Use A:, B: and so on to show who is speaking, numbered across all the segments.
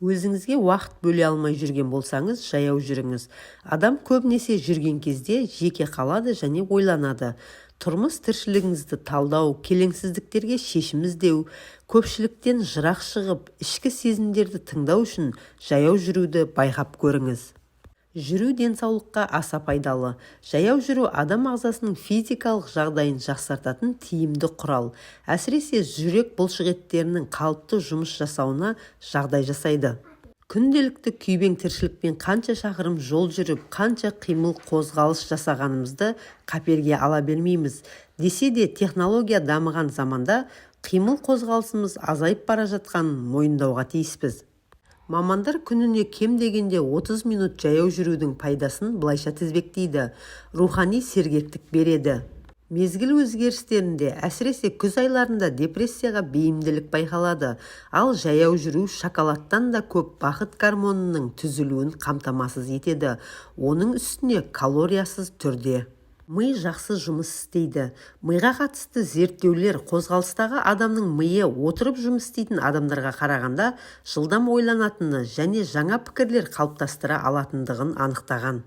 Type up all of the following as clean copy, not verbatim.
A: Өзіңізге уақыт бөле алмай жүрген болсаңыз, жаяу жүріңіз. Адам көбінесе жүрген кезде жеке қалады және ойланады. Тұрмыс тіршілігіңізді талдау, келеңсіздіктерге шешім іздеу, көпшіліктен жырақ шығып, ішкі сезімдерді тыңдау үшін жаяу жүруді байқап көріңіз. Жүру денсаулыққа аса пайдалы. Жаяу жүру адам ағзасының физикалық жағдайын жақсартатын тиімді құрал. Әсіресе жүрек бұлшықеттерінің қалыпты жұмыс жасауына жағдай жасайды. Күнделікті күйбең тіршілікпен қанша шақырым жол жүріп, қанша қимыл қозғалыс жасағанымызды қаперге ала бермейміз. Десе де, технология дамыған заманда қимыл қозғалысымыз азайып бара жатқанын мойындауға тиіспіз. Мамандар күніне кем дегенде 30 минут жаяу жүрудің пайдасын былайша тізбектейді: рухани сергектік береді. Мезгіл өзгерістерінде, әсіресе күз айларында депрессияға бейімділік байқалады. Ал жаяу жүру шоколадтан да көп бақыт гормонының түзілуін қамтамасыз етеді. Оның үстіне калориясыз түрде. Ми жақсы жұмыс істейді. Миға қатысты зерттеулер қозғалыстағы адамның миы отырып жұмыс істейтін адамдарға қарағанда жылдам ойланатыны және жаңа пікірлер қалыптастыра алатындығын анықтаған.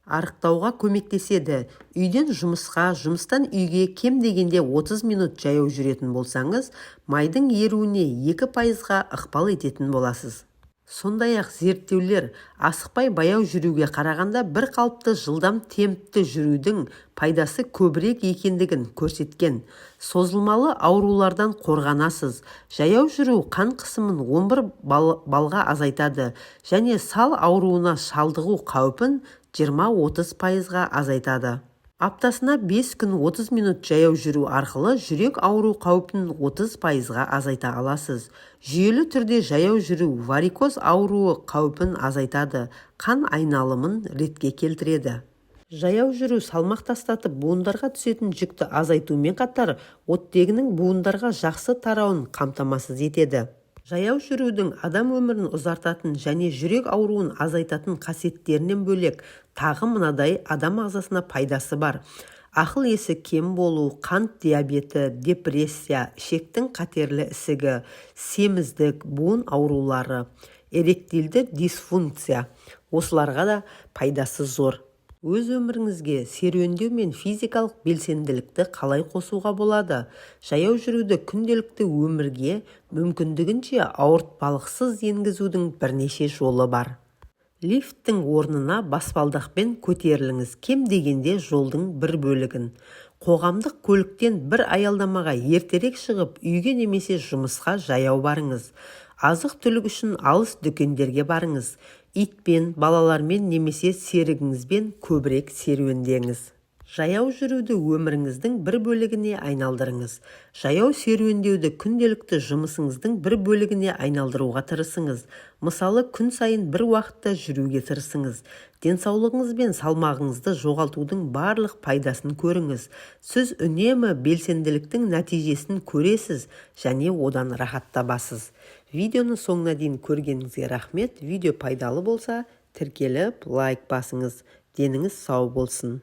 A: Арықтауға көмектеседі. Үйден жұмысқа, жұмыстан үйге кем дегенде 30 минут жаяу жүретін болсаңыз, майдың еруіне 2%-ға ықпал ететін боласыз. Сондай-ақ зерттеулер асықпай баяу жүруге қарағанда бір қалыпты жылдам темпті жүрудің пайдасы көбірек екендігін көрсеткен. Созылмалы аурулардан қорғанасыз. Жаяу жүру қан қысымын 11 балға азайтады және сал ауруына шалдығу қаупін 20-30%-ға азайтады. Аптасына 5 күн 30 минут жаяу жүру арқылы жүрек ауру қаупін 30%-ға азайта аласыз. Жүйелі түрде жаяу жүру варикоз ауруы қаупін азайтады, қан айналымын ретке келтіреді. Жаяу жүру салмақ тастатып, буындарға түсетін жүкті азайтумен қатар, оттегінің буындарға жақсы тарауын қамтамасыз етеді. Жаяу жүрудің адам өмірін ұзартатын және жүрек ауруын азайтатын қасиеттерінен бөлек, тағы мынадай адам ағзасына пайдасы бар: ақыл-есі кем болу, қант диабеті, депрессия, ішектің қатерлі ісігі, семіздік, буын аурулары, эректильді дисфункция, осыларға да пайдасы зор. Өз өміріңізге серуендеу мен физикалық белсенділікті қалай қосуға болады? Жаяу жүруді күнделікті өмірге мүмкіндігінше ауыртпалықсыз енгізудің бірнеше жолы бар. Лифттің орнына баспалдақпен көтеріліңіз, кем дегенде жолдың бір бөлігін. Қоғамдық көліктен бір аялдамаға ертерек шығып, үйге немесе жұмысқа жаяу барыңыз. Азық-түлік үшін алыс дүкендерге барыңыз. Итпен, балалармен немесе серігіңізбен көбірек серуендеңіз. Жаяу жүруді өміріңіздің бір бөлігіне айналдырыңыз. Жаяу серуендеуді күнделікті жұмысыңыздың бір бөлігіне айналдыруға тырысыңыз. Мысалы, күн сайын бір уақытта жүруге тырысыңыз. Денсаулығыңыз бен салмағыңызды жоғалтудың барлық пайдасын көріңіз. Сіз үнемі белсенділіктің нәтижесін көресіз және одан рахат табасыз. Видеоны соңына дейін көргеніңізге рахмет. Видео пайдалы болса, тіркеліп, лайк басыңыз. Деніңіз сау болсын.